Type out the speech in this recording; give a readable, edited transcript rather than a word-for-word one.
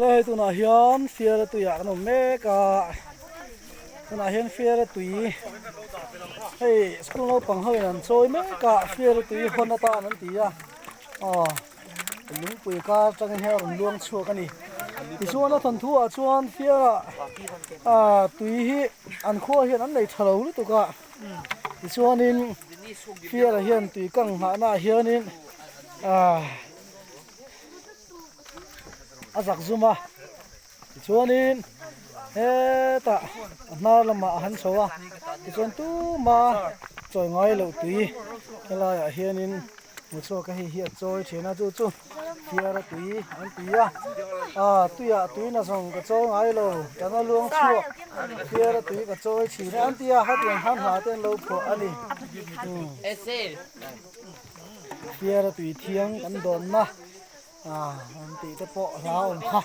Awle hei tunah hian fiara tuiah kan awm mek a, tunah hian fiara tui hei school naupang ho in an chawi mek a fiara tui hawn atan an ti a aw lungpui kar atangin hian a rawn luang chhuak a ni tichuan a thawnthu ah chuan fiara ah tui hi an khua hian an nei tha lo lutuk a tichuanin fiara hian tui kang nghahna ah hianin ah. A zak zum a tichuanin hetah a hnar lamah a han chho a tichuan tuma chawi ngai loh tui helaiah hianin hmuchhuak a hei hi a chawi thin a chu chu fiara tui an ti a ah tuiah tui na zawng ka chawi ngai lo tana luang chhuak fiara tui ka chawi thin a an ti a hetiang khan hla te an lo phuah a ni. Fiara tui thiang kan dawnna ah an tih te pawh hla awm kha.